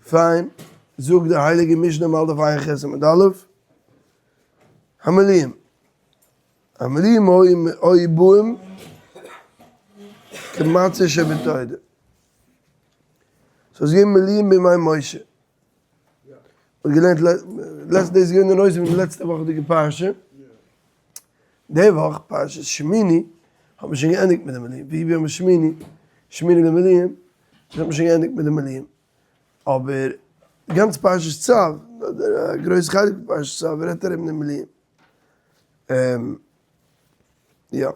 פיין, זאגט די הייליגע משנה מל דף ע"ח עמוד א', המלואים, המלואים היו באים כמצה שבתודה. ס'איז געווען מלואים בימי משה. מ'האט געלערנט לעצטע דאס איז געווען די נושא פון די לעצטע וואכעדיגע פרשה. די וואך פרשת שמיני האט מען שוין געענדיגט מיט די מלואים, ויהי ביום השמיני, שמיני למלואים, האט מען שוין געענדיגט מיט די מלואים. אבער גאנץ פרשת צו, אדער א גרויס חלק פון פרשת צו רעדט ארום די מלואים. יא.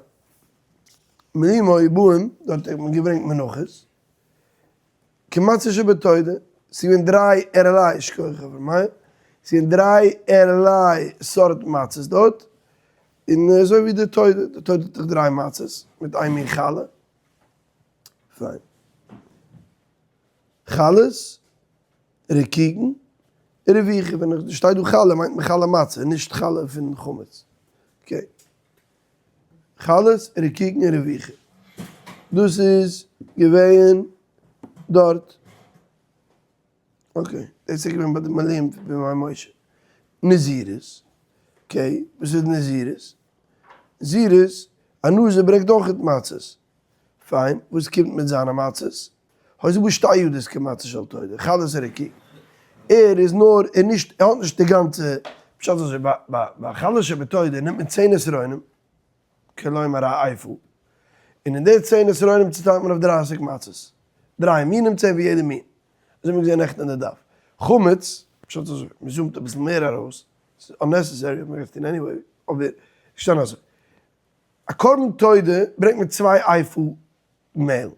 מלואים היו באים, דארט האט מען געברענגט מנחות. כמצה שבתודה, ס'איז געווען דריי ערליי, שכוח חברה מאיר, ס'איז געווען דריי ערליי סארט מצות דארט, און אזוי ווי די תודה, די תודה האט דאך דריי מצות, מיט איין מין חלה. פיין. חלות, רקיקן, רביכה, ווען איך שטייט דא חלה מיינט מען חלה מצה, נישט חלה פון חמץ. okay. חלות, רקיקן און רביכה. דאס איז געווען דארט. okay, דאס איז געווען ביי די מלואים בימי משה. נזירות, okay, וואס איז נזירות? נזירות, א נזיר ברענגט אויך מצות. פיין, וואס קומט מיט זיינע מצות? היתה בו שתי ידות כמצה של תודה, חלות רקיק. ער איז נאר, ער נישט, ער האט נישט די גאנצע, פשט אזוי, ביי ביי חלות שבתודה נעמט מען צען עשרונים, כלומר א איפה, און אין די צען עשרונים צוטיילט מען אויף דרייסיג מצות, דריי מינים צען פון יעדע מין, אזוי האט מען געזען נעכטן אין די דף. חמץ, פשט אזוי, מען zoom ט אביסל מער ארויס, ס'איז unnecessary האט מען געטון anyway, אבער געשטאנען אזוי, א קרבן תודה ברענגט מען צוויי איפה מעל.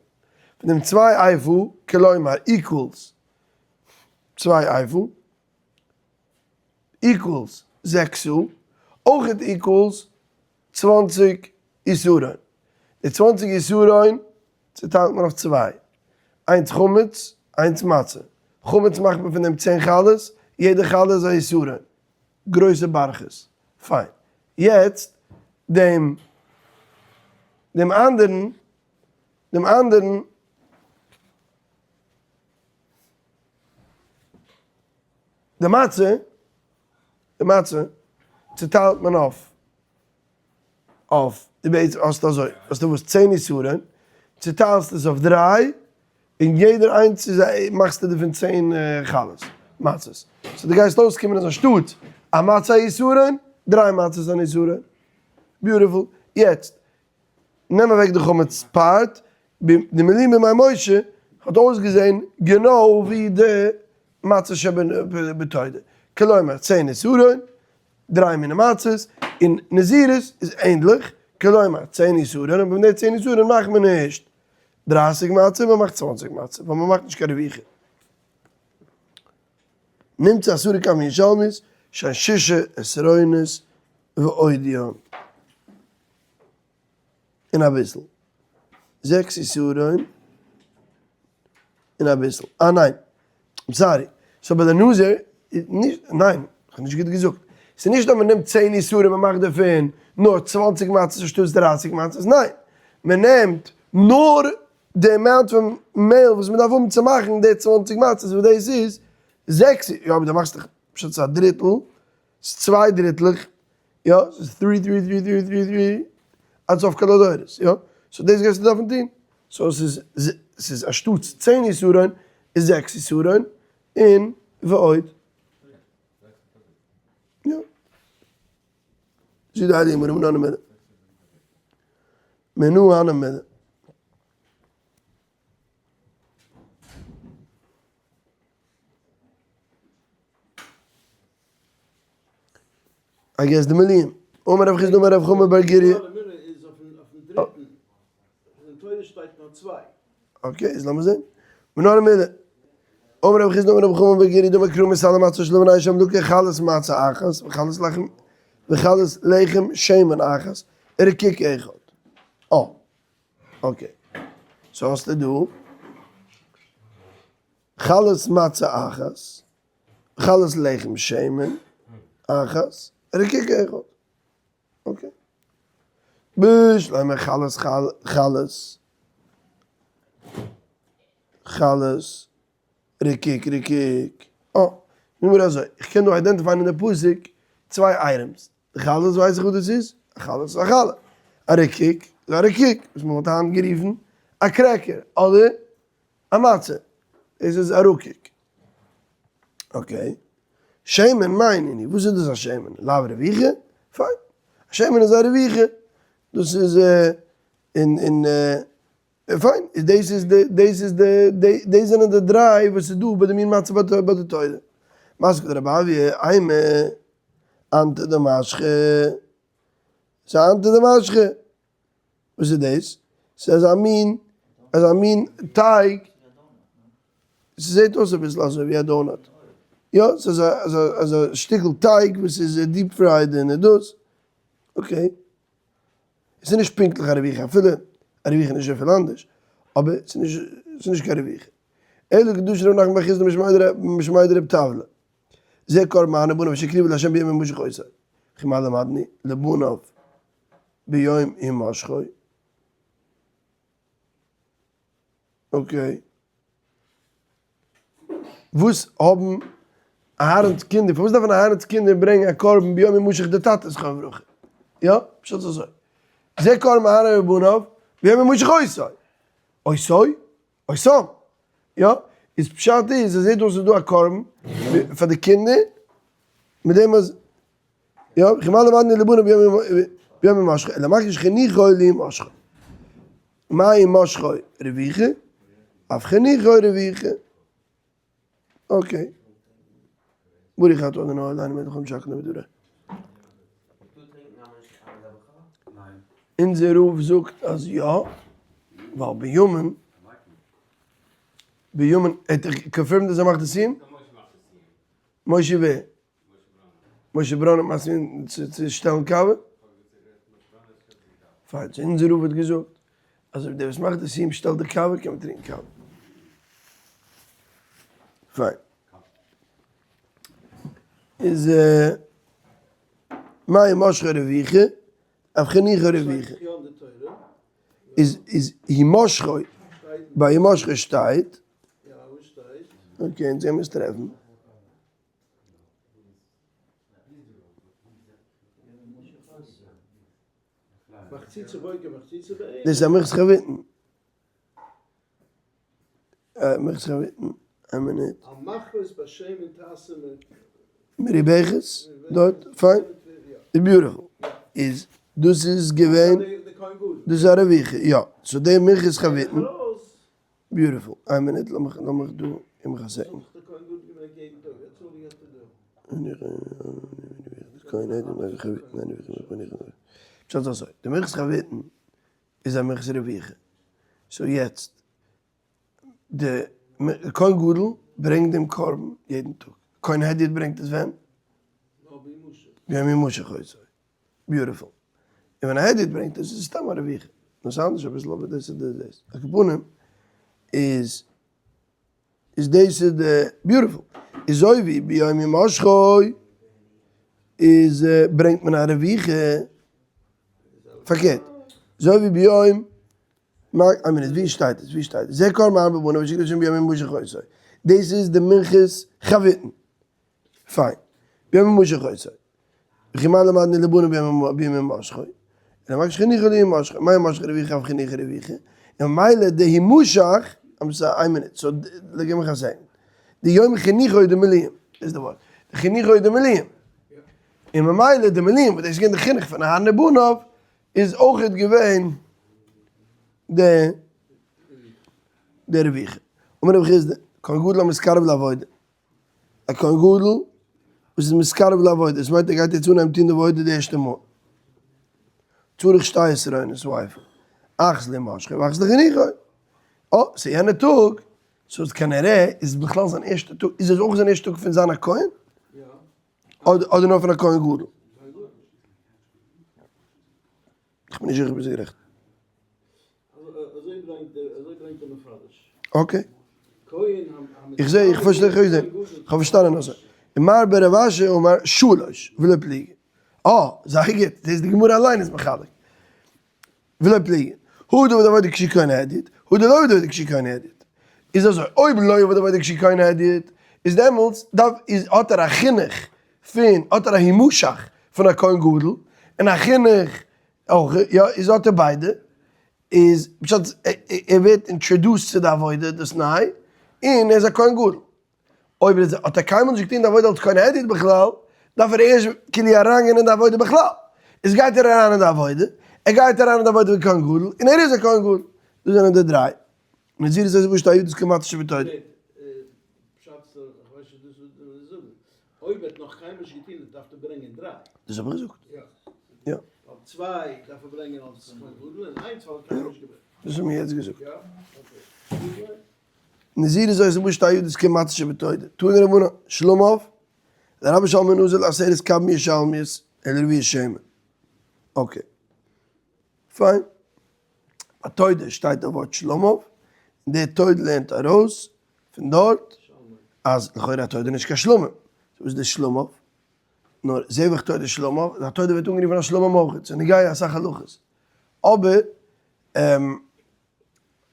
פון דעם צוויי איפה, כלומר equals צוויי איפה, equals זעקס סאה, אויכעט equals 20 עשרון. די 20 עשרון צוטיילט מען אויף צוויי. איינס חמץ, איינס מצה. חמץ מאכט מען פון דעם צען חלות, יעדע חלה איז א עשרון. גרויסע בארכעס. פיין. יעצט דעם דעם אנדערן דעם אנדערן די מצה די מצה צוטיילט מען אויף אויף די בעצם האסטו אזוי האסטו וואס צען עשרון צוטיילסט עס אויף דריי און יעדער איינס איז א מאכסטו דערפון צען חלות מצות so דו גייסט אויסקומען אז אנשטאט א מצה א עשרון דריי מצות אן עשרון beautiful יעצט נעם אוועק די חמץ part די מלואים בימי משה האט אויסגעזען גענוי ווי די מצה שבתודה כלומר צען עשרון דריי מיני מצות, און נזירות איז ענדליך, כלומר צען עשרון, אבער פון די צען עשרון מאכט מען נישט דרייסיג מצה, מען מאכט צוואנציג מצה, ווייל מען מאכט נישט קיין רביכה. נמצא עשרה קבין ירושלמית, שהן שישה עשרונות ועוד יום. און אביסל. זעקס עשרון און אביסל. אה ניין. I'm sorry. so ביי די נזיר איז נישט, ניין, כ'האב נישט גוט געזאגט. ס'איז נישט אז מ'נעמט צען עשרון און מ'מאכט דערפון נאר צוואנציג מצות אנשטאטס דרייסיג מצות, ניין. מ'נעמט נאר די amount פון מעהל וואס מ'דארף האבן צו מאכן די צוואנציג מצות וואס דאס איז זעקס, יא אבער דו מאכסט דאך פשוט ס'איז א דריטל, ס'איז צוויי דריטלעך, יא, ס'איז three three three three three three, עד סוף כל הדורות, יא, so דאס גייסטו דארפן טון, so ס'איז ס'איז אנשטאטס צען עשרון איז זעקס עשרון, און ועוד. יא. זאגט די הייליגע גמרא מנא הני מילי. מנא הני מילי. I guess די מלואים. אמר רב חסדא אמר רב חמא בר גוריא. okay, איז לאמיר זען. מנא הני מילי. אמר רב חסדא אמר רב חמא בר גוריא דאמר קרא מסל המצות של לבני שם לקח חלות מצה אחת וחלות לחם וחלות לחם שמן אחת רקיק אחד. אה. okay. so האסטו דא חלות מצה אחת, חלות לחם שמן אחת, רקיק אחד. okay. בשלמא חלות חלות חלות. רקיק רקיק. אה, נו מיר אזוי, איך קען דא identify ען אין די פסוק צוויי items, די חלות ווייס איך וואס דאס איז, א חלה איז א חלה, א רקיק איז א רקיק, וואס מען וואלט היינט גערופן א cracker, אדער א מצה, דאס איז א רקיק. okay, שמן מאי נינהו, וואס איז דאס א שמן? לאו רביכה? פיין, א שמן איז א רביכה, דאס איז און און פיין, איז דאס איז די דאס איז די דאס זענען די דריי וואס איז דא ביי די מין מצה ביי די תורה. מתקיף לה רבי אבהו, אימא אנטא דמשחא, ס'איז אנטא דמשחא. וואס איז דאס? ס'איז אזא מין, אזא מין טייג, ס'זעט אויס אביסל אזוי ווי א donut, יא, ס'איז אזא אזא שטיקל טייג וואס איז deep fried און דאס, okay. עס איז נישט פונקטליך א רביכה, אפילו א רביכה איז נישט אזויפיל אנדערש, אבער ס'איז נישט, ס'איז נישט קיין רביכה. אלא כדאמר רב נחמן בר חסדא משמיה דרב טבלא, זה קרבן אהרן ובניו אשר הקריבו לה' ביום המשח אותו, וכי מה למדנו לבניו ביום המשחו. okay. וואס האבן אהרן'ס קינדער, פארוואס דארפן אהרן'ס קינדער ברענגען א קרבן ביום המשח די טאטע זכרונו לברכה? יא, פשט איז אזוי. זה קרבן אהרן ובניו ביום המשח אותו. אותו? אותם. יא, איז פשט איז, עס זעט אויס ס'איז דא א קרבן פאר די קינדער, מיט דעם אז יא, וכי מה למדנו לבניו ביום המשחו, אלא מקיש חינוכו להמשחו. מה המשחו רביכה, אף חינוכו רביכה. okay. ברוך אתה אדוני אלהינו מלך העולם שהכל נהיה בדברו. אונזער רב זאגט אז יא, ווייל בימין, בימין, האט ער confirmed אז ער מאכט די סיום? משה ווער? משה בראנער האט מסכים צו שטעלן קאווע? פיין, so אונזער רב האט געזאגט אז אויב דער וואס מאכט די סיום שטעלט די קאווע קען מען טרינקען קאווע. פיין. איז מה המשחו רביכה, אף חינוכו רביכה. איז איז המשחו, ביי המשחו שטייט, okay אונז גיימיר עס טרעפן. דאס איז א מנחת חביתן. מנחת חביתן, איין מינוט. מריבכת, דארט, פיין. איז beautiful. איז דאס איז געווען, דאס איז א רוויחה, יא. so די מנחת חביתן. beautiful. איין מינוט לאמיך לאמיך דא אים חזק'ן. פשט איז אזוי, די מנחת חביתן איז א מנחת רוויחה. so יעצט, די כהן גדול ברענגט דעם קרבן יעדן טאג. כהן הדיוט ברענגט עס ווען? ביום המשח אותו. beautiful. און ווען א הדיוט ברענגט עס איז עס סתם א רוויחה. נאר ס'איז אנדערש אביסל אבער דאס איז די דאס. על כל פנים איז איז דאס איז די beautiful. איז אזוי ווי ביום המשחו איז ברענגט מען א רוויחה. פארקערט. אזוי ווי ביום איין מינוט ווי שטייט עס ווי שטייט עס זה קרבן אהרן ובניו אשר הקריבו ביום המשח אותו. דאס איז די מנחת חביתן. פיין. ביום המשח אותו. וכי מה למדנו לבניו ביום המשחו? אלא מקיש חינוכו להמשחו. מה המשחו רוויחה אף חינוכו רוויחה. און ממילא די המשך, איין מינוט, so לגיב מיך א second. די יום חינוכו איז די מילואים, דאס איז די ווארט. די חינוכו איז די מילואים. און ממילא די מילואים, וואס דאס איז געווען די חינוך פון אהרן ובניו, איז אויכעט געווען די די רוויחה. אמר רב חסדא, כהן גדול המתקרב לעבודה. א כהן גדול וואס איז מתקרב לעבודה, דאס מיינט ער גייט יעצט אנהייבן טון די עבודה די ערשטע מאל, צריך שתי עשרונות האיפה, אחת להמשחו ואחת לחינוכו, אה, ס'איז יענע טאג, so כנראה איז בכלל זיין ערשטע טאג, איז עס אויך זיין ערשטע טאג פון זיין א כהן? אדער נאר פון א כהן גדול? איך בין נישט זיכער אויב ביסט גערעכט. אזוי ברענגט ער, אזוי ברענגט ער מפרש. okay. איך זע, איך פארשטיי, איך זע. איך האב פארשטאנען אזוי. און מר בר רב אשי אמר שלש ולא פליגי. אה, זייער גוט. דאס איז די גמרא אליין איז מחלק. ולא פליגי. הא דעבד עבודה כשהוא כהן הדיוט, הא דלא עבד עבודה כשהוא כהן הדיוט. איז אזוי, אויב לא עבד עבודה כשהוא כהן הדיוט, איז דעמאלטס דארף איז האט ער א חינוך פון האט ער א המשך פון א כהן גדול, און א חינוך אויך, יא, איז האט ער ביידע, איז פשט ער ווערט introduced צו די עבודה דאס ניי, און ער איז א כהן גדול. אויב איז האט ער קיינמאל נישט געטון די עבודה אלס כהן הדיוט בכלל, דארף ער ערשט כאילו אריינגיין אין די עבודה בכלל. איז גייט ער אריין אין די עבודה, ער גייט אריין אין די עבודה ווי כהן גדול, און ער איז א כהן גדול. דאס זענען די דריי. נזירות איז פשוט א ידות כמעט שבתורה. אויב ער האט נאך קיינמאל נישט געטון דארף ער ברענגען דריי. דאס האב איך געזאגט. יא. ווייל צוויי דארף ער ברענגען אלס כהן גדול און איינס ווייל ער האט קיינמאל נישט געברענגט. דאס האבן מיר יעצט געזאגט. יא? okay. נזירות איז פשוט א ידות כמעט שבתורה. תנו רבנן, שלמיו, לרבות שלמי נזיר לעשרת קבין ירושלמיות ולרביעית שמן. okay. פיין. ביי תודה שטייט די ווארט שלמיו, און דער תודה לערנט ארויס פון דארט אז לכאורה א תודה נישט קיין שלמים, וואס איז די שלמיו? נאר זבח תודה שלמיו, אז א תודה ווערט אנגערופן א שלמים אויך, ס'איז נוגע אסאך הלכות, אבער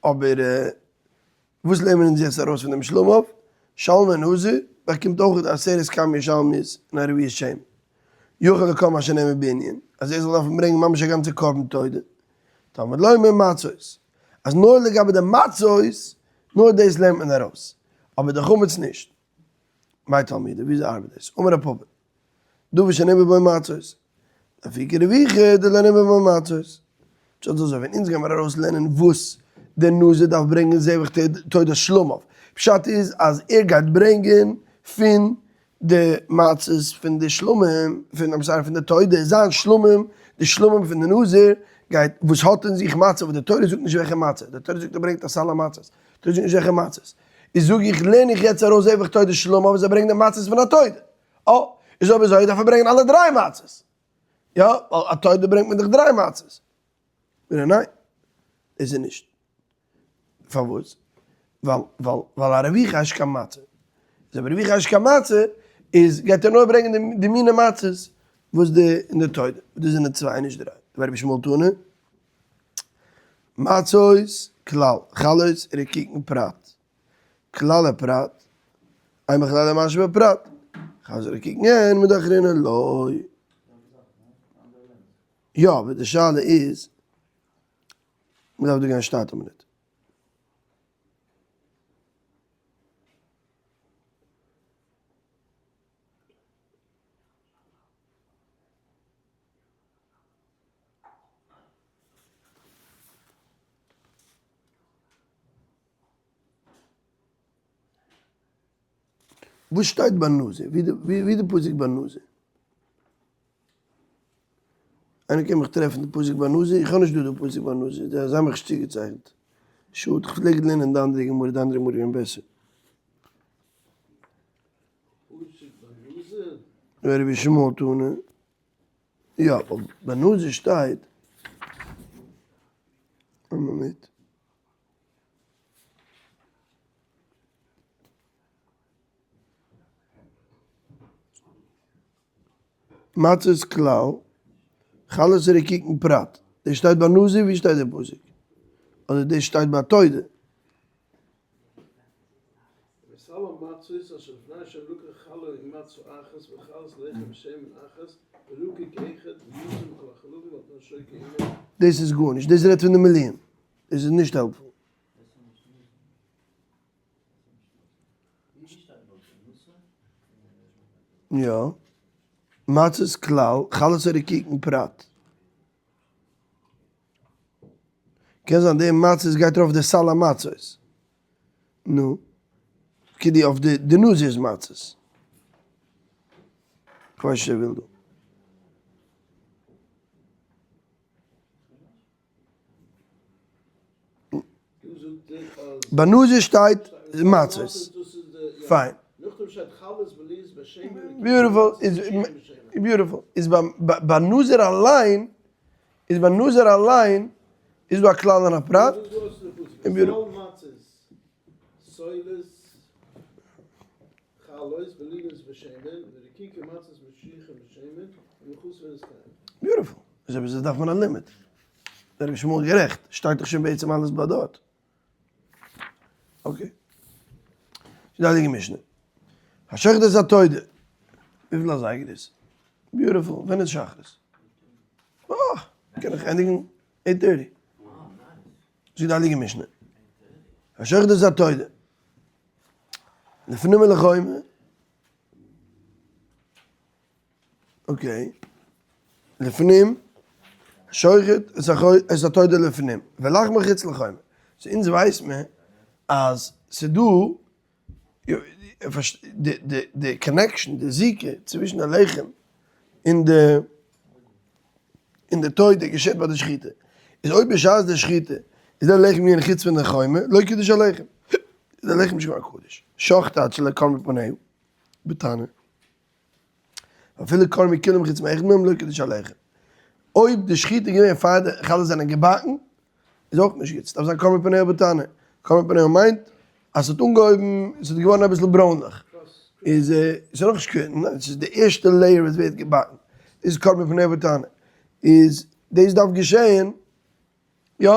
אבער וואס לערנען אונז יעצט ארויס פון דעם שלמיו? שלמי נזיר באקומט אויך עשרת קבין ירושלמיות און א רביעית שמן. יכול לכל מה שנאמר בענין, אז ער זאל דארפן ברענגען ממש א גאנצע קרבן תודה, תלמוד לומר מצות, אז נאר לגבי די מצות, נאר דאס לערנט מען ארויס, אבער די חמץ נישט. מאי תלמודא, וויאזוי ארבעט דאס? אמר רב פפא, דבר שנאמר בו מצות, לאפוקי רביכה דלא נאמר בו מצות. פשט איז אזוי, ווען אונז גיימער ארויס לערנען וואס דער נזיר דארף ברענגען זבח תודת שלמיו, פשט איז אז ער גייט ברענגען פון די מצות פון די שלמים, פון I'm sorry פון די תודה, זיין שלמים, די שלמים פון די נזיר, גייט, וואס האט אין זיך מצה, וואס די תורה זאגט נישט וועלכע מצה, די תורה זאגט ער ברענגט א סל המצות, די תורה זאגט נישט וועלכע מצות, איז זאג איך, לערן איך יעצט ארויס זבח תודת שלמיו וואס ער ברענגט די מצות פון א תודה, אה, איז אויב אזוי דארף ער ברענגען אלע דריי מצות, יא, ווייל א תודה ברענגט מען דאך דריי מצות. ניין, ניין, איז ער נישט. פארוואס? ווייל ווייל ווייל א רביכה איז קיין מצה. איז אויב רביכה איז קיין מצה, איז גייט ער נאר ברענגען די מיני מצות וואס די אין די תודה. דאס זענען צוויי נישט דריי. דבר רבי ישמעאל תנא, מצות כלל, חלות רקיקן פרט. כלל ופרט, אין בכלל אלא מה שבפרט. חלות רקיקן אין, מדאחרינא לא. יא, אבער די שאלה איז, מ'דארף דא גיין שטאט א מינוט. וואס שטייט ביי נזיר? ווי איז די פסוק ביי נזיר? איינער קען מיך טרעפן די פסוק ביי נזיר? איך האב נישט דא די פסוק ביי נזיר, זיי האבן מיך נישט צוגעצייכנט. שאד, איך פלעג לערנען די אנדערע גמרא, די אנדערע גמרא איז געווען בעסער. רבי ישמעאל תנא, יא, ווייל ביי נזיר שטייט, איין מינוט. מצות כלל, חלות רקיקן פרט. דאס שטייט ביי נזיר, ווי שטייט דער פסוק? אדער דאס שטייט ביי תודה? דאס איז גארנישט, דאס רעדט פון די מילואים, דאס איז נישט helpful. יא. מצות כלל, חלות רקיקן פרט. קען זיין די מצות גייט ארויף די סל המצות. נו. כדי אויף די די נזיר'ס מצות. כ'ווייס נישט ווער וויל דא. ביי נזיר שטייט מצות. פיין. beautiful. beautiful. איז ביי נזיר אליין, איז ביי נזיר אליין איז דא א כלל און א פרט. beautiful. איז אויב אזוי דארף מען א לימוד. דער רבי שמואל גערעכט, שטייט דאך שוין בעצם אלעס ביי דארט. okay. די הייליגע משנה. השוחט את התודה. וויפיל אזייגער איז? Beautiful. ווען איז שחרית? אה! קען איך ענדיגן eight thirty. זאגט די הייליגע משנה. השוחט את התודה. לפנים ולחומה. Okay. לפנים, שוחט את התודה לפנים, ולחמה חוץ לחומה. So אונז ווייסט מען אז ס'דא די connection, די זיקה צווישן די לחם און די און די תודה געשעט ביי די שחיטה. איז אויב בשעת די שחיטה איז די לחם געווען חוץ פון די חומה, לא קדש הלחם. איז די לחם נישט געווארן קדוש. שחטו עד שלא קרמו פניה בתנור. אפילו קרמו כולם חוץ מאחד מהם לא קדש הלחם. אויב די שחיטה איז געווען פאר די חלות זענען געבאקן, איז אויך נישט גוט, ס'דארף זיין קרמו פניה בתנור. קרמו פניה מיינט אז ס'האט אנגעהויבן, ס'איז געווארן אביסל ברוינליך. איז ס'איז נאכנישט קיין, ניין, ס'איז די ערשטע layer וואס ווערט געבאקן, איז קרמו פניה בתנור. איז דאס דארף געשען, יא,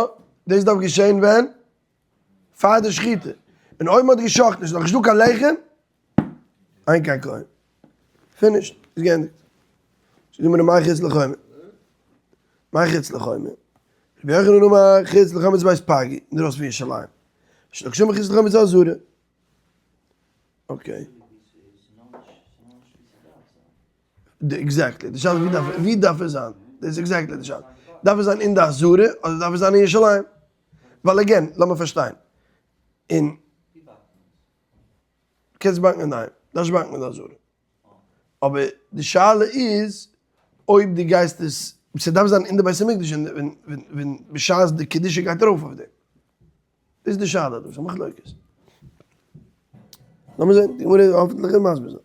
דאס דארף געשען ווען? פאר די שחיטה, און אויב מ'האט געשחט'ן איז נאכנישט דא קיין לחם, אין קיין כהן. Finished, איז געענדיגט. זאגט די גמרא מאי חוץ לחומה? מאי חוץ לחומה? רבי יוחנן אמר חוץ לחומה איז בית פגי, אינדרויסן פון ירושלים. ריש לקיש אמר חוץ לחומה איז עזרה. Okay. Exactly, די שאלה איז ווי דארף עס זיין? דאס איז exactly די שאלה. דארף עס זיין אין די עזרה אדער דארף עס זיין אין ירושלים? ווייל again, לאמיר פארשטיין, אין קענסט באקן אינדערהיים, דארפסט נישט באקן אין די עזרה. אבער די שאלה איז אויב דו גייסט עס, ס'דארף זיין אין די בית המקדש ווען בשעת די קדושה גייט ארויף אויף דעם. דאס איז די שאלה דא, ס'איז א מחלוקת. לאמיר זען, די גמרא האפנטליך וועט מסביר זיין.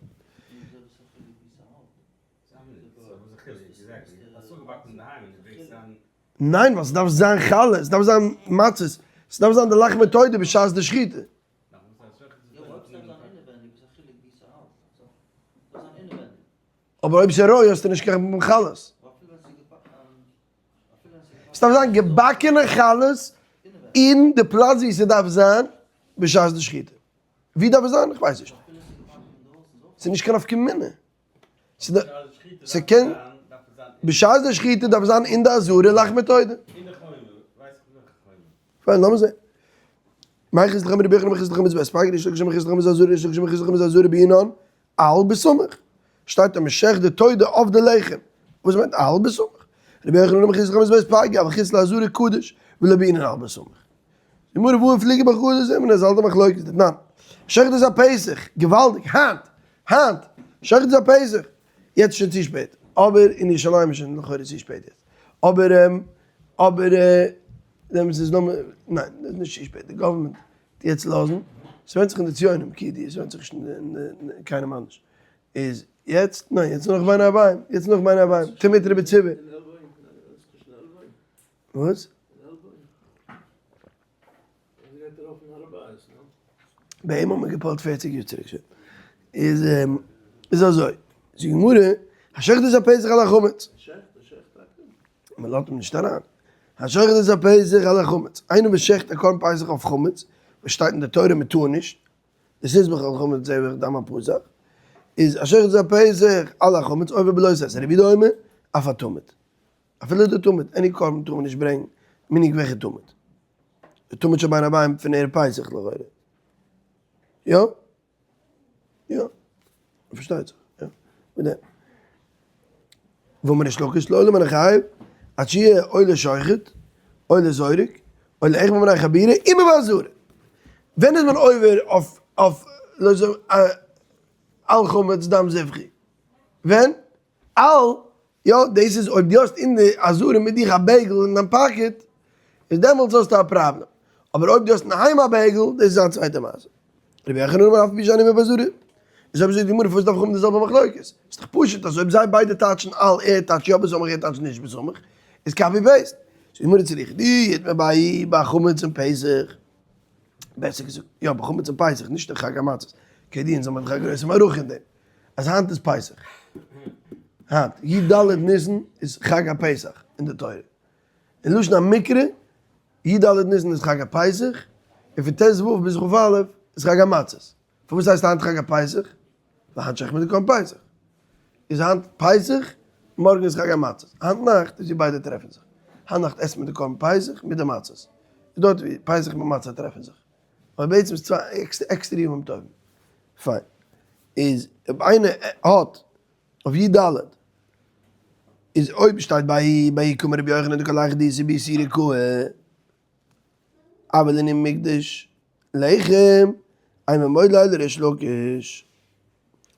ניין, ווייל ס'דארף זיין חלה, ס'דארף זיין מצות, ס'דארף זיין די לחמי תודה בשעת די שחיטה. אבער אויב ס'איז רוי האסטו נישט קיין חלות. ס'דארף זיין געבאקענע חלות אין די פלאץ ווי ס'דארף זיין בשעת די שחיטה. ווי דארף עס זיין? איך ווייס נישט. ס'איז נישט קיין נפקא מינה. ס'קען, בשעת די שחיטה דארף זיין אין די עזרה לחמי תודה. פיין, לאמיר זען. מאי חוץ לחומה רבי יוחנן אמר חוץ לחומה איז בית פגי ריש לקיש אמר חוץ לחומה איז עזרה ריש לקיש אמר חוץ לחומה איז עזרה בעינן על בסמוך. שטייט אז מ'שעכט די תודה אויף די לחם. וואס מיינט על בסמוך? רבי יוחנן אמר חוץ לחומה איז בית פגי אבל חוץ לעזרה קדוש ולא בעינן על בסמוך. די גמרא והא פליגי בחדא זימנא איז אלטע מחלוקת דתנן. שחט את הפסח, געוואלדיג, היינט! היינט! שחט את הפסח! יעצט איז שוין צו שפעט, אבער אין ירושלים איז שוין לכאורה צו שפעט יעצט, אבער אבער דעמאלטס איז נאר ניין איז נישט צו שפעט, די government וועט יעצט לאזן, ס'ווענדט זיך אין די ציונים כידוע, ס'ווענדט זיך נישט אין קיינעם אנדערש, איז יעצט ניין יעצט נאך בין הערביים, יעצט נאך בין הערביים, תמיד רבי ציבור. וואס? ביי אים האט מען געפועלט פערציג יאר צוריק שוין. איז איז אזוי, זאגט די גמרא, השוחט את הפסח על החמץ. מען לאזט אים נישט אריין. השוחט את הפסח על החמץ. איינער וואס שעכט א קרבן פסח אויף חמץ, וואס שטייט אין די תורה מען טאר נישט, דאס איז בכלל חמץ זבח דם הפסח, איז השוחט את הפסח על החמץ עובר בלא תעשה. רבי יהודה אומר, אף התמיד. אפילו די תמיד, any קרבן טאר מען נישט ברענגן, מנהג וועלכע תמיד? די תמיד של בין הערביים פון ערב פסח לכאורה. יא? יא. פארשטייט זיך. יא. מיט דעם. ואמר ריש לקיש לעולם אינו חייב, עד שיהיה או לשוחט, או לזורק, או לאחד מבני חבורה, אמו בעזרה. ווען איז מען עובר אויף אויף על חמץ דם זבחי? ווען? על, יא, דאס איז אויב דו האסט אין די עזרה מיט דיך א bagel אין דיין pocket, איז דעמאלטס האסטו א פראבלעם. אבער אויב דו האסט אינדערהיים א bagel, דאס איז א צווייטע מעשה. רבי יוחנן אמר אף על פי שאין עמו בעזרה. איז אויב אזוי די גמרא פארוואס דארף איך האבן די זעלבע מחלוקת? איז דאך פשוט אז אויב זיי ביידע טייטשן על, ער טייטשט יא בסמוך ער טייטשט נישט בסמוך, איז copy paste. זאגט די גמרא צריכא דאיתמר בהאי בחמץ און פסח. בעסער געזאגט, יא בחמץ און פסח, נישט אין חג המצות. כידוע אונז האבן דאך א גרויסע מערכה אין דעם. אז היינט איז פסח. היינט, י ד ניסן איז חג הפסח אין די תורה. אין לשון המקרא, י ד ניסן איז חג הפסח, און פון ט ו ביז כ א איז חג המצות. פארוואס הייסט היינט חג הפסח? ווייל היינט שעכט מען די קרבן פסח. איז היינט פסח, מארגן איז חג המצות. היינט נאכט איז ווי ביידע טרעפן זיך. היינט נאכט עסט מען די קרבן פסח מיט די מצות. איז דארט ווי פסח מיט מצה טרעפן זיך. אבער בעצם איז צוויי עקסטערע ימים טובים. פיין. איז אויב איינער האט אויף י ד איז אויב שטייט ביי ביי קומען רבי יוחנן דקא לייכט די סיבי סירי קוה אבל אין מקדש לחם איין ממוד ליל ריש לקיש.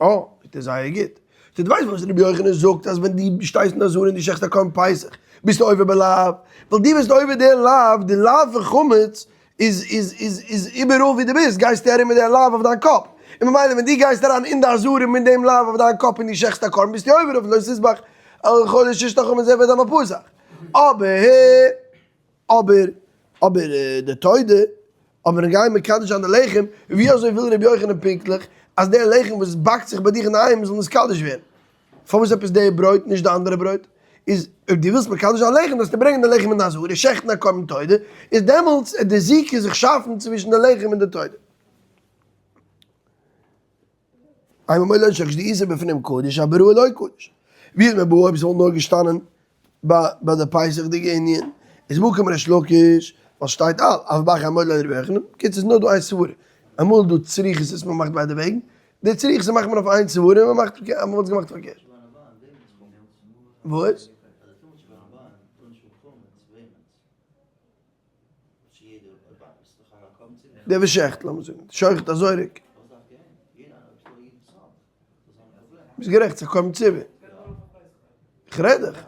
אה, דאס איז זייער גוט. דו ווייסט וואס רבי יוחנן זאגט אז ווען דו שטייסט אין עזרה און דו שעכסט א קרבן פסח ביסטו עובר בלאו, ווייל דו ביסט עובר די לאו, די לאו פון חמץ איז איז איז איז איבעראל ווי דו ביסט גייסטו ארום מיט די לאו אויף דיין קאפ, און ממילא ווען דו גייסט אריין אין די עזרה מיט דעם לאו אויף דיין קאפ און דו שעכסט א קרבן ביסטו עובר אויף לא תזבח על חודש ששת החמץ זה ודם הפסח. אבער אבער אבער די תודה אבער אין גיין מקדש זיין די לחם, ווי אזוי וויל רבי יוחנן פונקטליך אז דער לחם וואס באקט זיך ביי דיך אינדערהיים זאל נתקדש ווערן? פארוואס עפעס דער ברויט נישט די אנדערע ברויט? איז אויב דו ווילסט מקדש זיין לחם דארפסטו ברענגען די לחם אין די עזרה, שעכטן א קרבן תודה, איז דעמאלטס וועט די זיקה זיך שאפן צווישן די לחם און די תודה. איין ממילא איז שכש דאיסור בפנים קדוש אבער ראוי לא קדוש. ווי איז מען בא אויב ס'וואלט נאר געשטאנען ביי ביי די פסח'דיגע ענין איז מקום ריש לקיש ווייל שטייט על אף באחי המועד לא רבי יוחנן. קיצור ס'איז נאר דא איין סברה. אמאל איז דא צריכות וואס מ'מאכט ביידע וועגן. די צריכות מאכט מען אויף איין סברה און מ'מאכט אז מ'וואלט עס געמאכט פארקערט. וואס? דער וואס שעכט, לאמיר זאגן, שוחט א זורק. ביסט גערעכט, ס'איז א קרבן ציבור. איך רעד דאך.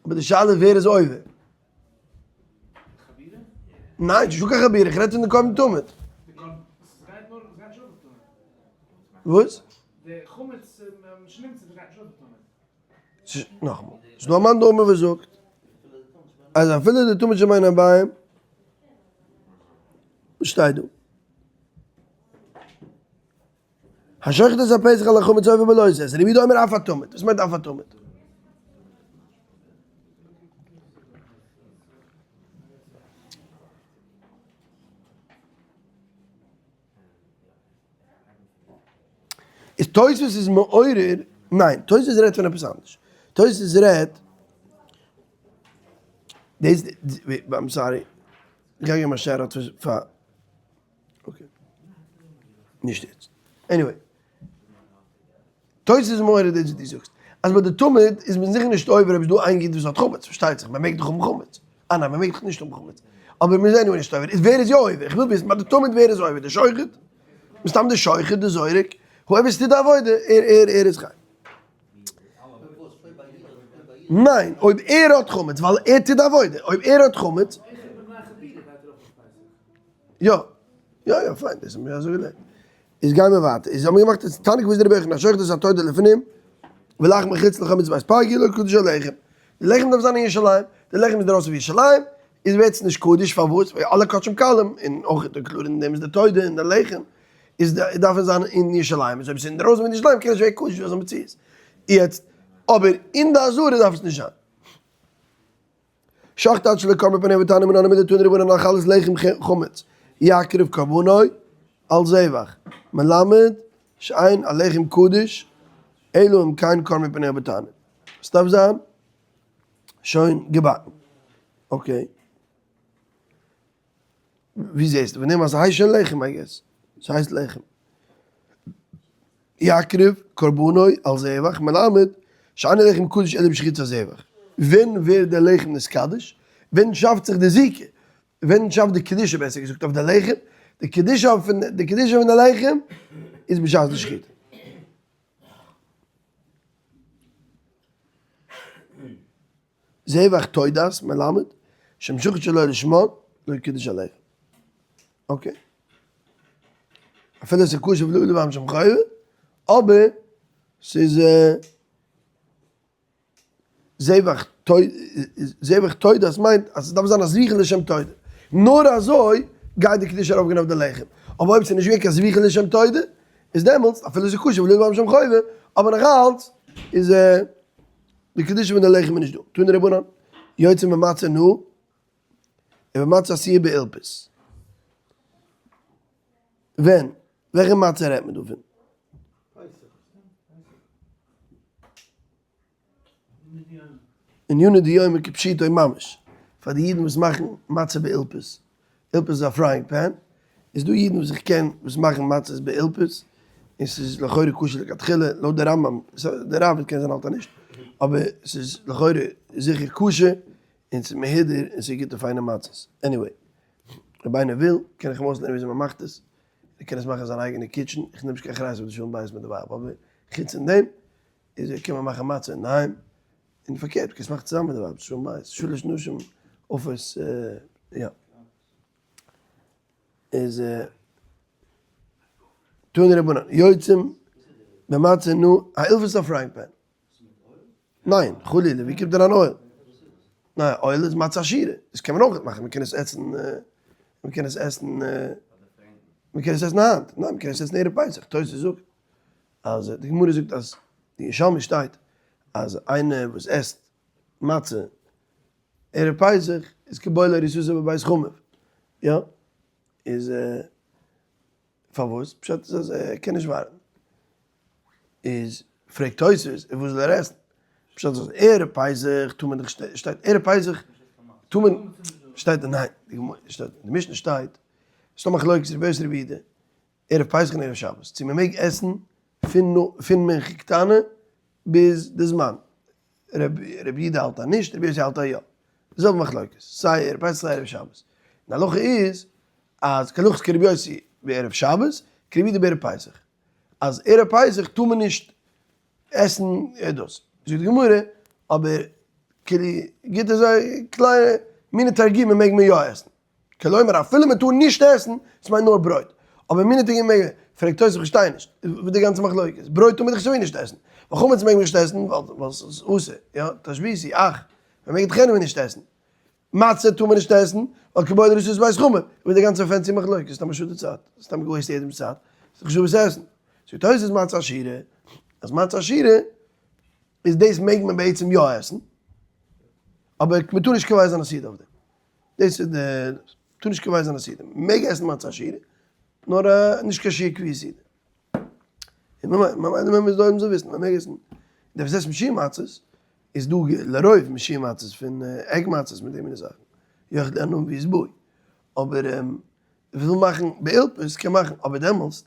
אבער די שאלה איז ווער איז עובר. ניין, ס'נישטא קיין חבורה, איך רעד פון די קרבן תמיד. וואס? נאכאמאל, ס'איז דא א מאן דאמר וואס זאגט אז אפילו די תמיד של בין הערביים, וואס שטייט דא? השוחט את הפסח על החמץ עובר בלא תעשה, רבי יהודה אומר אף התמיד, וואס מיינט אף התמיד? איז תוספות איז מעורר, ניין, תוספות רעדט פון עפעס אנדערש, תוספות רעדט, דאס, I'm sorry, איך גיי געבן א shout out פאר, okay, נישט יעצט, anyway, תוספות איז מעורר דאס וואס דו זאגסט, אז ביי די תמיד איז מען זיכער נישט עובר אויב איז דא איין איד וואס האט חמץ, פארשטייט זיך, מען מעג דאך האבן חמץ, אה ניין מען מעג דאך נישט האבן חמץ, אבער מען איז anyway נישט עובר, איז ווער איז יא עובר? איך וויל וויסן ביי די תמיד ווער איז עובר, די שוחט? מסתם די שוחט, די זורק, whoever ס'טוט די עבודה, ער ער ער איז חייב. ניין, אויב ער האט חמץ, ווייל ער טוט די עבודה, אויב ער האט חמץ. יא, יא יא פיין, דאס האבן מיר אזוי געלערנט. איז גייען מיר ווייטער, איז האבן מיר געמאכט איז תניא כוותיה דרבי יוחנן השוחט את התודה לפנים ולחמו מחוץ לחומת בית פרקי לא קדש הלחם, די לחם דארף זיין אין ירושלים, די לחם איז דרויסן פון ירושלים, איז ווערט עס נישט קדוש, פארוואס? ווייל אלע קדשים קלים, און אויך די קלאר אין דעם איז די תודה און די לחם, איז דארף עס זיין אין ירושלים, איז אויב עס איז אינדרויסן פון ירושלים קען נישט ווערן קדוש ווי אזא מציאות, יעצט אבער אין די עזרה דארף עס נישט זיין. שחט עד שלא קם מפני ותנא מנן מדתנא רבנן על חלות לחם חמץ יקריב קרבנו על זבח מלמד שאין הלחם קדוש אלא אם כן קם מפני ותנא עס דארף זיין שוין געבאקן okay. ווי זעסטו פון דעם אז ס'הייסט שוין לחם I guess ס'הייסט לחם יקריב קרבנו על זבח מלמד שאין לחם קדוש אלא בשחיטת הזבח ווען ווערט דער לחם נתקדש? ווען שאפט זיך די זיקה? ווען שאפט די קדושה בעסער געזאגט אויף די לחם? די קדושה פון די קדושה פון די לחם איז בשעת די שחיטה. זבח תודת מלמד שמשוחט שלא לשמה לא קידש הלחם. okay. אפילו ס'איז כשר ולא לבם שם חובה, אבער ס'איז זבח זבח תודת מיינט אז ס'דארף זיין א זביחה לשם תודה. נאר אזוי גייט די קדושה ארויפגיין אויף די לחם. אבער אויב ס'איז נישט געווען קיין זביחה לשם תודה, איז דעמאלטס אפילו ס'איז כשר ולא לבם שם חובה, אבער נאכאלץ איז די קדושה פון די לחם איז נישט דא. תנו רבנן, יוצא ממצה נאה, ובמצה עשויה באילפס. ווען? וועלכע מצה רעדט מען דא פון? ענינא דיומא כפשוטו ממש, פאר די אידן וואס מאכן מצה באילפס, אילפס איז א frying pan, איז דא אידן וואס איך קען וואס מאכן מצות באילפס, און ס'איז לכאורה כשר לכתחילה, לויט די רמב ם, די ראבד קען זיין האלט אז נישט, אבער ס'איז לכאורה זיכער כשר, און ס'איז מהודר און ס'איז גוטע פיינע מצות, anyway, אויב איינער וויל קען איך אים אויסלערנען וויאזוי מ'מאכט עס, ער קען עס מאכן אין זיין אייגענע kitchen, איך נעם נישט קיין אחריות אויף די שלום בית מיט די ווייב, אבער חוץ פון דעם איז ער קען מען מאכן מצה אינדערהיים, און פארקערט קענסט מאכן צוזאמען מיט די ווייב, שלום בית, שלש נשים אופות, יא. איז תנו רבנן, יוצאים במצה נו, א אילפס א frying pan. ניין, חלילה, ווי קומט אריין oil? ניין, oil איז מצה עשירה, דאס קען מען אויך מאכן, מען קען עס עסן, מען קען עס עסן, מען קען עס עסן היינט, ניין, מען קען עס עסן ערב פסח, תוס' זאגט אז די גמרא זאגט אז די ירושלמי שטייט אז איינער וואס עסט מצה ערב פסח איז כבולע עריסותו בבית חמיו, יא, איז פארוואס? פשט איז אז ער קען נישט ווארטן. איז פרעגט תוס' און וואס זאל ער עסן? פשט איז אז ערב פסח טאר מען דאך שטייט ערב פסח טאר מען שטייט ניין די גמרא שטייט די משנה שטייט ס'דא מחלוקת רבי יוסי רבי יהודה ערב פסח און ערב שבת צו מען מעג עסן פון פון מנחה קטנה ביז די זמן רבי יהודה האלט אז נישט רבי יוסי האלט אז יא די זעלבע מחלוקת סיי ערב פסח סיי ערב שבת די הלכה איז אז כהלכות כרבי יוסי בערב שבת כרבי יהודה בערב פסח אז ערב פסח טאר מען נישט עסן דאס, זאגט די גמרא, אבער כאילו גיט אזוי קליינע מיני תרגימים מעג מען יא עסן, כלומר אפילו מען טאר נישט עסן, עס מיינט נאר ברויט, אבער מיני תרגימים מעג מען, פרעגט תוס' איך פארשטיי נישט, וואס די גאנצע מחלוקת, ברויט טאר מען דאך סייווי נישט עסן, ווייל חמץ מעג מען נישט עסן ווייל עס איז אסור, יא, תשביתו, אך, מען מעג דאך anyway נישט עסן, מצה טאר מען נישט עסן, ווייל כבולע רשות בית חמור, איבער די גאנצע fancy מחלוקת, סתם א שאד די צייט, סתם גע waste יעדעמס צייט, ס'איז נישטא וואס עסן. זאגט תוס' מצה עשירה, אז מצה עשירה איז דאס מעג מען בעצם יא עסן, אבער מען טאר נישט קובע זיין א סעודה אויף דעם. דאס איז די, טאר נישט קובע זיין א סעודה. מען מעג עסן מצה עשירה, נאר נישט קיין שיעור קביעת סעודה. און ממילא מען זאל וויסן, מען מעג עסן, דער וואס עסט מאשין מצות, איז דא לרוב מאשין מצות פון עג מצות מיט די מיני זאכן, יאכלו עניים וישבעו, אבער ווער וויל מאכן באילפס קען מאכן, אבער דעמאלטס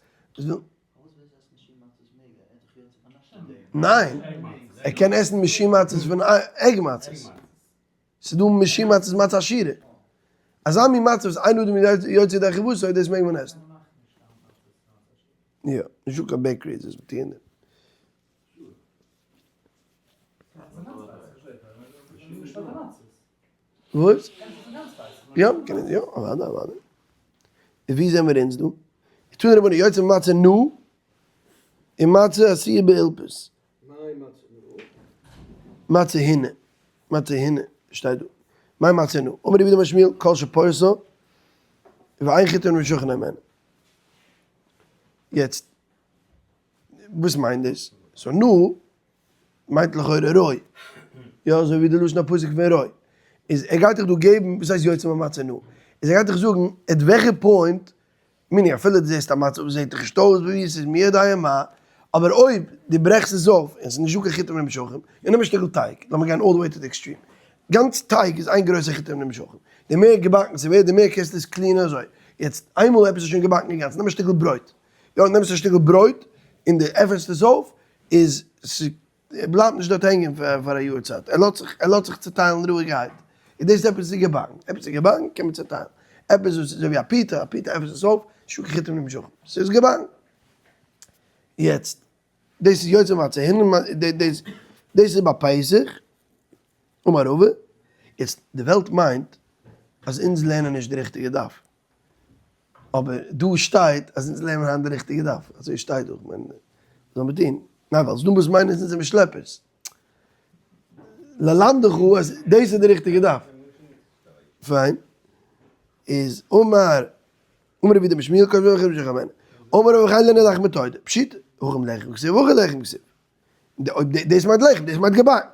ניין, ער קען עסן מאשין מצות פון עג מצות, ס'איז דא מאשין מצות מצה עשירה, אזא מין מצה וואס אין אדם יוצא ידי חובתו דאס מעג מען עסן. יא, נישטא קיין bakeries וואס טוען דעם. וואס? יא, מ'קען יא, אוודאי אוודאי. און ווי זעמיר אונז דא? תנו רבנן יוצא מצה נו, און מצה עשיה באילפס. מצה הנה, מצה הנה, שטייט דא. מאי מצה נו? אמר רב יהודה אמר שמואל, כל שפורסה, ואין חיטים נמשכין הימנו. יעצט, וואס מיינט דאס? so נו מיינט לכאורה רוי, יא אזוי ווי די לשון הפסוק פון רוי, איז ער גייט דיך דא געבן, וואס הייסט יוצא ממצה נו? איז ער גייט דיך זאגן at וועלכע point, meaning אפילו דו זעסט א מצה וואס זעט דיך נישט אויס ווי עס איז מי יודע מה, אבער אויב דו ברעכסט עס אויף און עס איז נישטא קיין חיטים נמשכים, און נעם א שטיקל טייג, לאמיר גיין all the way to the extreme, גאנץ טייג איז איין גרויסע חיטים נמשכים, די מער געבאקן ס'ווערט די מער קענסטו עס clean ען אזוי, יעצט איינמאל עפעס איז שוין געבאקן אינגאנצן, נעם א שטיקל ברויט, יא נעמסט א שטיקל ברויט און די עפענסט עס אויף איז ס'בלייבט נישט דארט הענגען פאר א יאר צייט, ער לאזט זיך ער לאזט זיך צוטיילן רואיגערהייט, איז דאס עפעס איז געבאקן, עפעס איז געבאקן קען מען צוטיילן, עפעס וואס איז אזוי ווי א פיתה, א פיתה עפענסט עס אויף, נישטא קיין חיטים נמשכים, ס'איז געבאקן. יעצט דאס איז יוצא מצה הנה דאס דאס איז ביי פסח, אמר רבא, יעצט די וועלט מיינט אז אונז לערנען נישט די ריכטיגע דף, אבער דא שטייט אז אונז לערנען היינט די ריכטיגע דף, אזוי שטייט דא, כ'מיין וואס זאל מען טון? ניין ווייל ס'דא וואס מיינען אז אונז זעמיר שלעפערס. ללמדך אז דאס איז די ריכטיגע דף. פיין. איז אמר אמר רבי יהודה אמר שמואל כל שבח רבי יוחנן. אמר רבי חנינא לחם בתודה. פשיטא, הכא לחם כתיב הכא לחם כתיב. אויב דאס מיינט לחם, דאס מיינט געבאקן.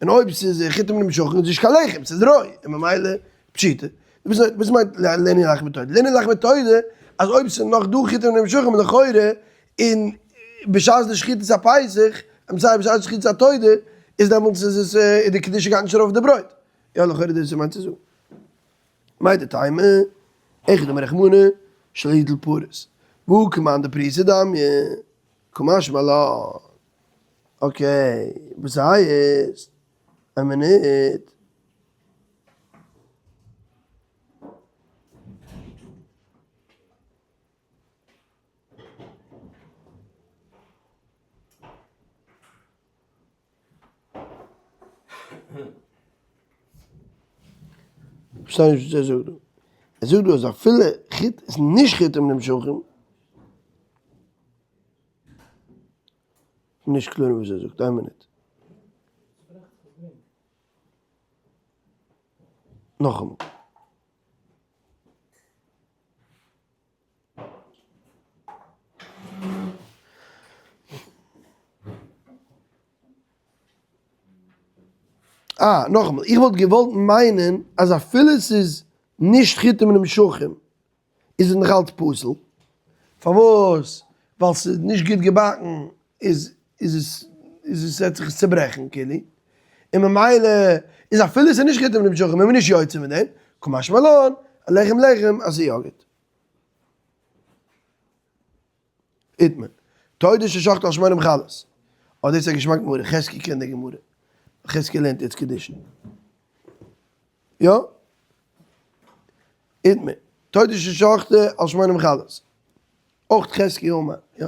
און אויב ס'איז חיטים נמשכים איז נישט קיין לחם, ס'איז רוי, און ממילא פשיטא. וואס מיינט לענין לחם בתודה? לענין לחם בתודה. אז אויב ס'איז נאך דא חיטים נמשכים לכאורה, און בשעת די שחיטת הפסח, I'm sorry בשעת די שחיטת התודה, איז דעמאלטס איז עס איז די קדושה גייט נישט ארויף די ברויט. יא לכאורה דאס איז מיינט צו זאגן. מהו דתימא, היכא דאמר רחמנא, שלא יטול פרס. והא כמאן דפריסא דמיא, קא משמע לן. okay, וואס הייסט? איין מינוט. כ'פארשטיי נישט וואס ער זאגט דא. ער זאגט דא אז אפילו חוט איז נישט חוטים נמשכים. נישט קלאר וואס ער זאגט, איין מינוט. נאכאמאל. אה, נאכאמאל, איך וואלט געוואלט מיינען אז אפילו ס'איז נישט חיטים נמשכים איז עס נאכאלץ פסול. פארוואס? ווייל ס'איז נישט גוט געבאקן איז איז עס איז עס וועט זיך עס צוברעכן כאילו, און ממילא איז אפילו ס'איז נישט חיטים נמשכים איז מען נישט יוצא מיט דעם, קא משמע לן, לחם לחם אז ס'איז יא גוט. איתמר, תודה ששחט על שמונים חלות. אה דאס איז א געשמאק גמרא, חזקי קען די גמרא. חזקי לערנט יעצט קידושין. יא? איתמר, תודה ששחט על שמונים חלות. אויך חזקי אמר, יא?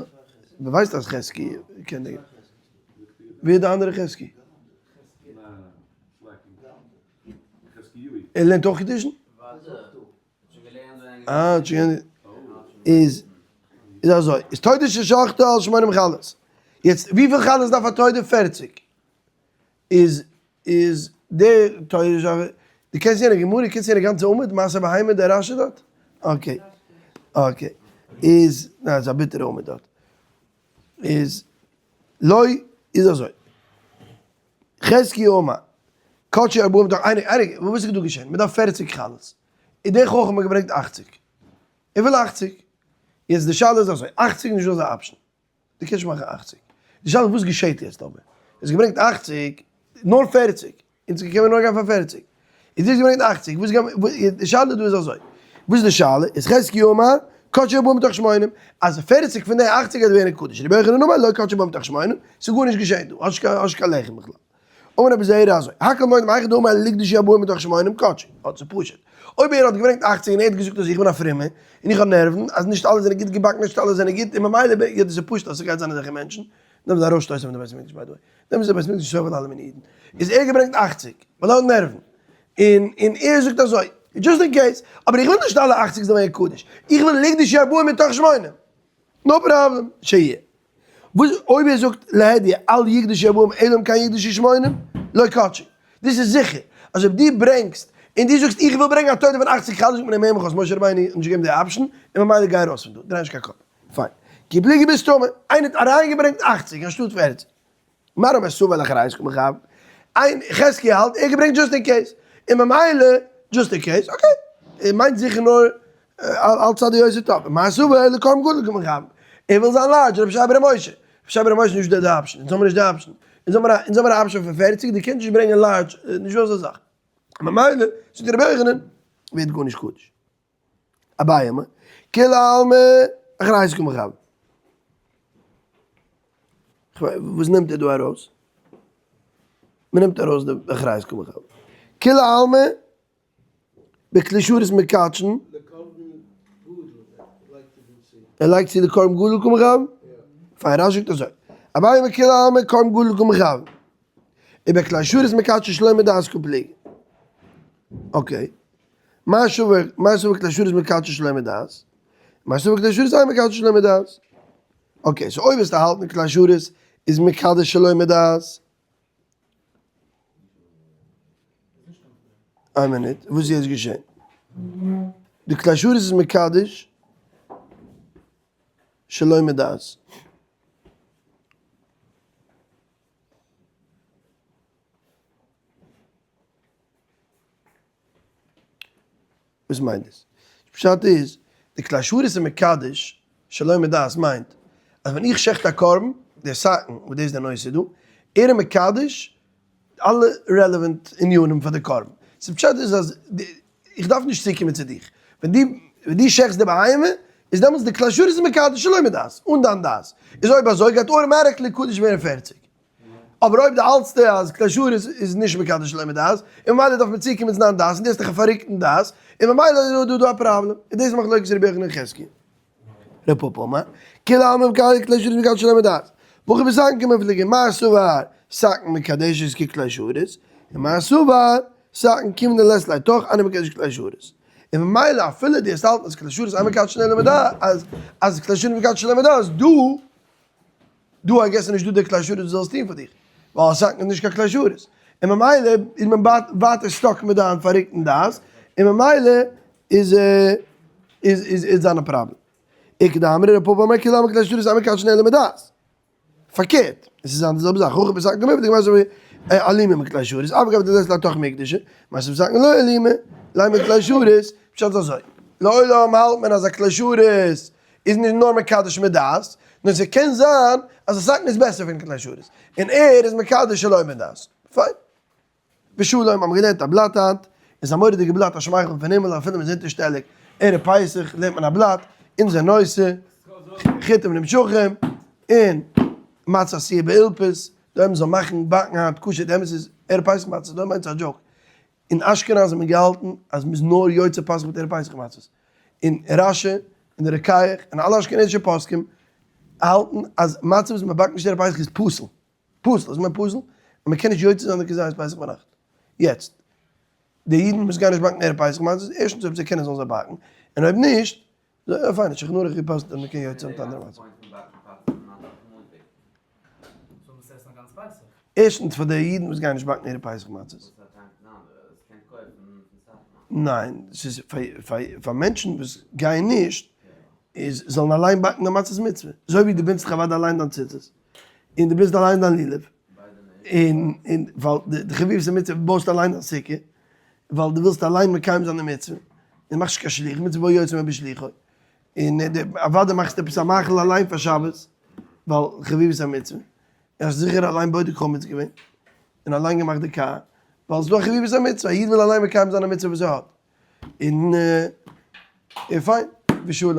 מען ווייסט אז חזקי קען די גמרא. ווער איז די אנדערע חזקי? ער לערנט אויך קידושין? אה, איז איז אזוי, איז תודה ששחטה על שמונים חלות. יעצט וויפיל חלות דארף א תודה? פערציג. איז איז די תודה ששחטה, דו קענסט יענע גמרא? קענסט יענע גאנצע עמוד מעשה בהמה די רשי דארט? okay okay איז, ניין ס'איז א ביטערע עמוד דארט. איז לא איז אזוי. חזקי אמר, קדשו ארבעים מתוך, איינער איינער וואס איז דא געשען? מ'דארף פערציג חלות. און דער חכם האט געברענגט אכציג. ער וויל אכציג. יעצט די שאלה איז אזוי, אכציג איז נישט דא אזא option. דו קענסט נישט מאכן אכציג. די שאלה איז וואס געשעט יעצט אבער. האסט געברענגט אכציג, נאר פערציג. אונז קען מען נאר גיין פאר פערציג. איז דאס געברענגט אכציג, וואס גייט, די שאלה דא איז אזוי. וואס איז די שאלה? איז חזקי אמר, קדשו ארבעים מתוך שמונים, אז פערציג פון די אכציג גייט ווערן קדוש. רבי יוחנן אמר, לא קדשו ארבעים מתוך שמונים, ס'איז גארנישט געשען דא, האסט נישט קיין לחם בכלל. אמר רבי זעירא אזוי, הכל מודים היכא דאמר ליקדשו ארבעים מתוך שמונים קדשו, אט ס'איז פשוט. אויב ער האט געברענגט אכציג און ער האט געזאגט אז איך בין א פרומער, און איך האב נערוון, אז נישט אלע זענען גוט געבאקן, נישט אלע זענען גוט, און ממילא, יא דאס איז פשוט אז ס'גייט זיין אזעלכע מענטשן, דארף זיי ארויסשטויסן פון די בית המקדש by the way. דעמאלטס איז דער בית מקדש סובל אלע מיני אידן. איז ער געברענגט אכציג, ווייל ער האט נערוון. און און ער זאגט אזוי, just in case, אבער איך וויל נישט אלע אכציג זאלן ווערן קדוש, איך וויל ליקדשו ארבעים מתוך שמונים. no problem, שיהיה. וואס אויב ער זאגט להדיא אל יקדשו ארבעים אלא אם כן יקדשו שמונים, לא קדשו. דאס איז זיכער אז אויב דו ברענגסט און דו זאגסט איך וויל ברענגען א תודה פון אכציג חלות זאגט מען אים הער מיך אויס משה רבינו האט נישט געגעבן די option און ממילא גיי ארויס פון דא דריי נישט קיין קאפ. פיין. כי פליגי בסתמא, איינער האט אריינגעברענגט אכציג אנשטאט פערציג. מר אמר סבר לאחריות קא מכוון. איין חזקי האלט ער געברענגט just in case. און ממילא just in case, okay. ער מיינט זיכער נאר על צד היותר טוב. מר סבר לקרבן גדול קא מכוון. ער וויל זיין large, רבי ישעי' בר' משה. רבי ישעי' בר' משה איז נישט די option. אונז האמיר נישט די option. אונז האמיר א אונז האמיר א option פון פערציג, דו קענסט נישט ברענגען large, נישט דא אזא זאך. ממילא, זאגט רבי יוחנן, ווערט גארנישט קדוש. אביי אמר, כולי עלמא אחריות קא מכוון. וואס נעמט ער דא ארויס? מען נעמט ארויס די אחריות קא מכוון. כולי עלמא בכלי שרת מקדשין. ער לייגט צו לקרבן גדול קא מכוון? פיין, רשי זאגט אזוי, אביי אמר כולי עלמא קרבן גדול קא מכוון. ובכלי שרת מקדשין שלא מדעת קא פליגי. okay. מר סבר כלי שרת מקדשין שלא מדעת? מר סבר כלי שרת אין מקדשין שלא מדעת? okay, so אויב וועסטו האלטן כלי שרת איז מקדש שלא מדעת. איין מינוט, וואס איז יעצט געשען? די כלי שרת איז מקדש שלא מדעת. וואס מיינט דאס? פשט איז, די כלי שרת איז מקדש שלא מדעת מיינט אז ווען איך שעכט א קרבן, דער סכין, וואס דאס איז דער נושא דא, ער איז מקדש אלע relevant ענינים פאר די קרבן. ס'איז פשט איז אז איך דארף נישט צוקומען צו דיך. ווען דו ווען דו שעכטסט די בהמה, איז דעמאלטס די כלי שרת איז מקדש שלא מדעת, אן דיין דעת. איז אויב אזוי גייט automatically קדוש ווערן 40. אבער אויב דו האלטסט אז כלי שרת איז נישט מקדש שלא מדעת, און ממילא דארף מען צוקומען צו דיין דעת, און דו האסט דאך א פאררוקטן דעת, און ממילא איז דא דא א פראבלעם. איז דאס מחלוקת רבי יוחנן און חזקיה. ר' פפא אמר, כולי עלמא מקדש כלי שרת מקדש שלא מדעת. והכא בסכין קמיפלגי, מר סבר סכין מקדשת ככלי שרת, און מר סבר סכין כיון דלית ליה תוך אינו מקדש כלי שרת. און ממילא אפילו דו האסט האלטן אז כלי שרת אינו מקדש שלא מדעת, אז אז כלי שרת מקדש שלא מדעת, דא דא I guess איז נישט דא די כלי שרת וואס זאל עס טון פאר דיך, ווייל א סכין איז נישט קיין כלי שרת, און ממילא איז מען ווייטער stuck מיט דיין פאררוקטן דעת, און ממילא איז איז איז איז זיין א פראבלעם. איכא דאמרי ר' פפא אמר כולי עלמא כלי שרת אינו מקדשין אלא מדעת. פארקערט, עס איז די זעלבע זאך, הכא בסכין קמיפלגי די גמרא זאגט אלימא מכלי שרת, אף על גב דלית ליה תוך מקדשא, משא"כ בסכין לא אלימא, לימא כלי שרת, פשט אזוי, לעולם האלט מען אז א כלי שרת איז נישט נאר מקדש מדעת, נאר ס'קען זיין אז א סכין איז בעסער פון כלי שרת, און ער איז מקדש שלא מדעת. פיין. ושלום, האבן מיר געלערנט א בלאט היינט, איז א מורא'דיגע בלאט א שמייכל פון הימל אפילו מ'איז אונטערשטעליג, ערב פסח לערנט מען א בלאט, אונזער נושא, חוטים נמשכים, און מצה עשויה באילפס, די אויב מ'זאל מאכן באקן היינט כשר, די אמת איז ערב פסח מצות, דא מיינט עס א joke, אין אשכנז האט מען געהאלטן אז מ'איז נאר יוצא פסח מיט ערב פסח מצות, און רש"י און די רוקח און אלע אשכנזישע פוסקים האלטן אז מצה וואס מ'באקט נישט ערב פסח איז פסול. פסול, איז מען פסול, און מען קען נישט יוצא זיין די כזית פסח ביינאכט. יעצט, די אידן וואס גייען נישט באקן ערב פסח מצות, ערשטנס אויב זיי קענען זאלן זיי באקן, און אויב נישט, זאל פיין, שולחן ערוך געפסק'נט אז מען קען יוצא זיין מיט אנדערע מצות. ערשטנס פאר די אידן וואס גייען נישט באקן ערב פסח מצות. ניין, ס'איז פאר מענטשן וואס גייען נישט, איז זאלן אליין באקן די מצות מצוה. אזוי ווי דו בינדסט זיך אוודאי אליין דיין ציצית. און דו ביסט אליין דיין לולב, און און ווייל די חביבות המצוה בויסט אליין דיין סוכה, ווייל דו ווילסט אליין מקיים זיין די מצוה, און מאכסט נישט קיין שליח, מצוה בו יוצא מבשליחו, און אוודאי מאכסטו עפעס א מאכל אליין פאר שבת, ווייל חביבות המצוה, און האסט זיכער אליין בודק חמץ געווען, און אליין געמאכט די קאר, ווייל ס'איז דא א חביבות המצוה, א איד וויל אליין מקיים זיין א מצוה וואס ער האט, און און פיין, ושלום.